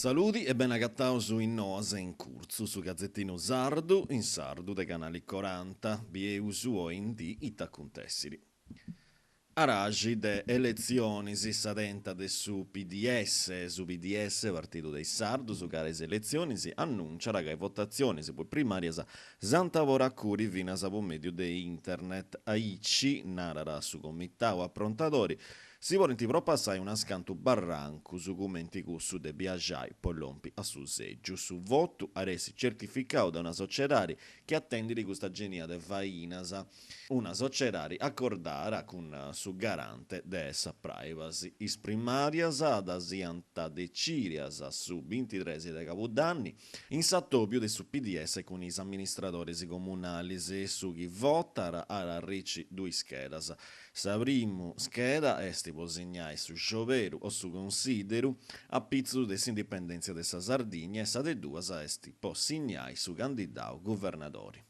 Saludi e bene agataus in Noas in Curtzu, su gazetinu sardu in sardu de Canali Coranta. Bieus oi in dì ita acuntessiri. Araxi de eletzionis sa tenta de su PDS. Su PDS, Partidu de is Sardus, cara a is eletzionis, annunciat ca is votatzionis po is primàrias s'ant a podi acuri finas po mèdiu de internet. Aici, narat su comitau aprontadori, Si podint propassai unas cantu barrancus cumenti cussu de biaxai po lompi a su sègiu. Su votu at essi certificau de una sociedadi chi atendit custa genia de fainas, una sociedadi acordada cun su Garante de sa Privacy. Is primàrias ddas iant decìdias su bintitres de cabudanni In s'atòbiu de su PDS cun is amministradores comunales, su chi votat at a arrici duas schedas. Sa primu scheda est po signai su scioberu o su consideru a pitzus de s'indipendèntzia de sa Sardigna e sa de duas est po signai su candidau guvernadori.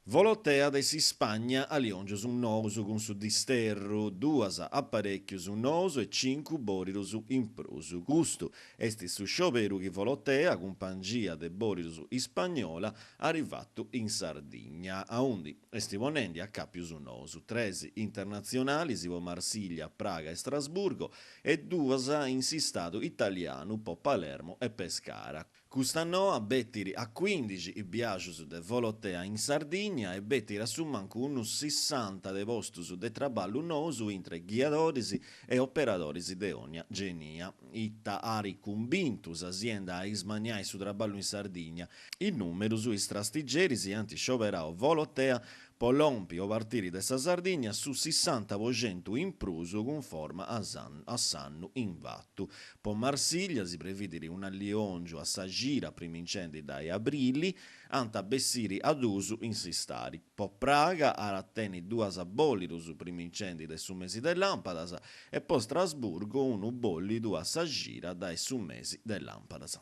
Volotea de s'Ispagna, alliòngius nous cun su disterru, duas aparèchius nous e cincu bòlidus in prus. Custu est su scioberu chi Volotea, cumpangia de bòlidus ispagnola, at fatu in Sardigna, aundi est ponendi acàpius nous, tres internatzionalis po Marsiglia, Praga e Strasburgo e duas in s'istadu italianu po Palermo e Pescara. Custa noa betit a cuindixi is biaxus de Volotea in Sardigna e betit a su mancu unus sissanta de postus de traballu nous intre ghiadoris e operadoris de ònnia genia. Ita at cumbintu s'azienda a ismanniai su traballu in Sardigna? Is nùmerus, is trastigeris ant scioberau Volotea Po lompi o partiri de sa Sardigna su sissanta po centu in prus cunforma a s'annu in fatu. Po Marsiglia si previdit un'alliòngiu a sa cida primincendi dae abrili, ant a bessiri a duus in s'istadi. Po Praga at a tenni duas bòlidus primincendi de su mesi de làmpadas e po Strasburgo unu bòlidu a sa cida dae su mesi de làmpadas.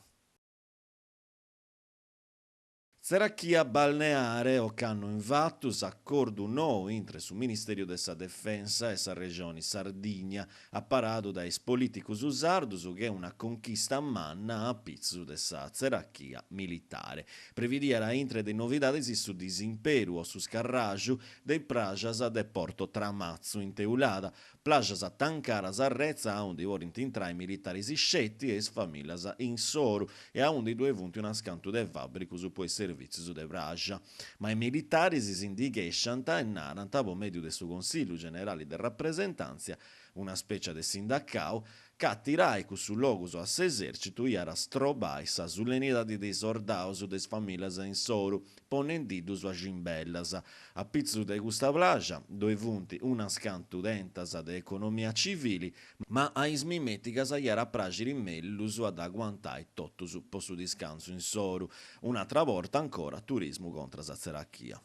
Tzerachia balneare, ocannu in fatu s'acordu nou intre su Ministèriu de sa Defensa e sa Regioni Sardigna, aparadu dae is polìticus sardus che una conchista manna a pitzus de sa tzerachia militare. Previdiat intre de is novidades su disimperu o su scarràgiu de is prajas de Porto Tramatzu in Teulada, Plajas tancaras a retza aundi podint intrai militaris sceti e is famìllias insoru e aundi ddue funt unas cantu de fàbricus po is servìtzius de praja. Ma is militaris si ndi chèsciant e narant po mèdiu de su Consillu Generali de Rapresentàntzia, una spècia de sindacau, ca tirai cussus logus a s'esèrcitu iat a strobai sa sulennidadi de is sordaus de is famìllias insoru, ponendiddus a ximbellas. A pitzus de custa plaja ddoi funt unas cantu tentas de economia civili, ma a is mimètigas iat a praxiri mellus a dd'aguantai totus po su discansu insoru. Un'atra borta ancora turismu contra sa tzerachia.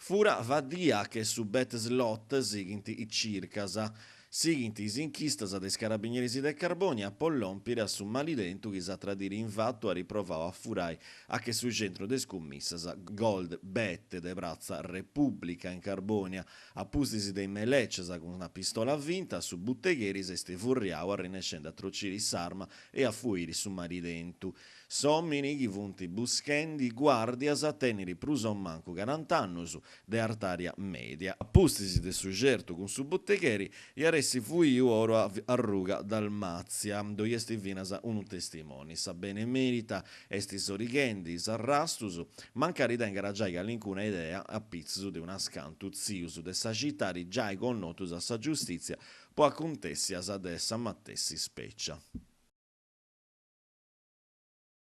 Fura faddia che su bet slot, sighint is circas. Sighint is inchistas de is carabinieris de Carbònia po lòmpiri a su malidentu chi s'atra diri in fatu at provau a furai a che su centru de scummissas Gold Bet de pratza Repùblica in Carbònia. A pustis de is melècias cun una pistola finta, su butegheri s'est furriau arrennescendi a trociri s'arma e a fuiri su malidentu. S'òmini chi funt buschendi guàrdias tenit prus o mancu carant'annus, de artària mèdia. A pustis de su certu cun su butegheri, iat essi fuiu oru a arruga Dalmàtzia, ddoi est finas unu testimoni. Sa Benemèrita est sorighendi is arrastus, mancari tengat giai calincuna idea a pitzus de unas cantu tzius de sa citadi giai connotus a sa giustìtzia po acuntèssias de sa matessi spècia.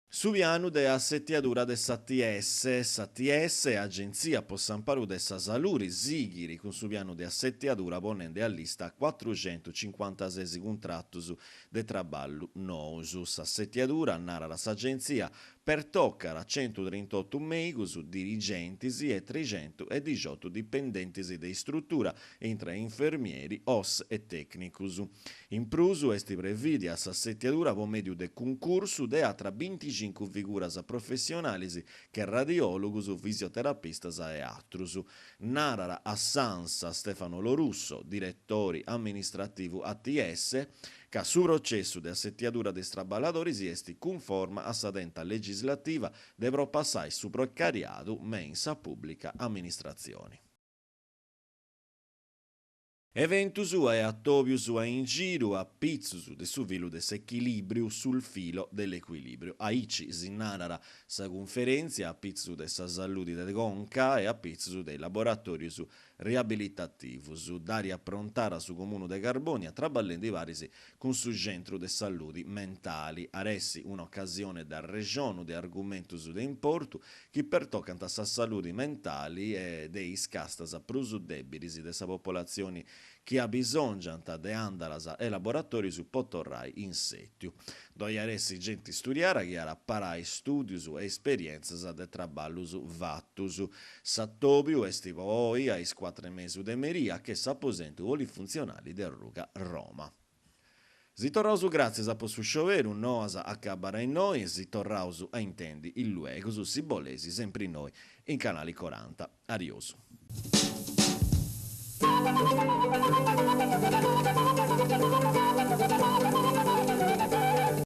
Su pianu de assetiadura de s'ATS. S'ATS, Agentzia po s'amparu de sa saluri, sighit cun su pianu de assetiadura ponendi a lista cuatruxentucincuantases cuntratus de traballu nous. S'assetiadura, narat s'Agentzia, Pertocat centutrintotu mèigus, dirigentis e trexentu e dixotu dipendentis de istrutura, intre infermieri, Oss e tècnicus. In prus est prevìdia s'assetiadura po mèdiu de cuncursu de atras binticincu figuras professionalis che radiòlogus, fisioterapistas e atrus. Narat a s'Ansa Stefano Lorusso, diretori amministrativu ATS, ca su processu de assetiadura de is traballadoris est cunforma a sa tenta legislativa de propassai su precariadu me in sa pùblica amministratzioni. Eventus e atòbius a in giru a pitzus de su filu de s'echilìbriu, sul filo dell'equilibrio. Aici si narat sa cunferèntzia a pitzus de sa saludi de conca e a pitzus de is laboratòrius riabilitativus. Dd'at aprontada su Comunu de Carbònia traballendi paris cun su Centru de Saludi Mentali. At essi un'ocasione de arrexonu de argumentus de importu chi pertocant sa saludi mentali e de is castas prus dèbilis de sa popolatzioni chi abisòngiant de àndalas e laboratòrius po torrai in sètiu. Ddoi at essi genti studiada chi at a parai stùdius e esperièntzias de traballus fatus. S'atòbiu est po oi a is cuatru e mesu de merie a che s'aposentu polifuntzionali de Ruga Roma. Si torraus gràtzias po su scioberu, Noas acabat innoi e si torraus a intendi illuegus, si boleis, sempri innoi in Canali Coranta. Ariosu.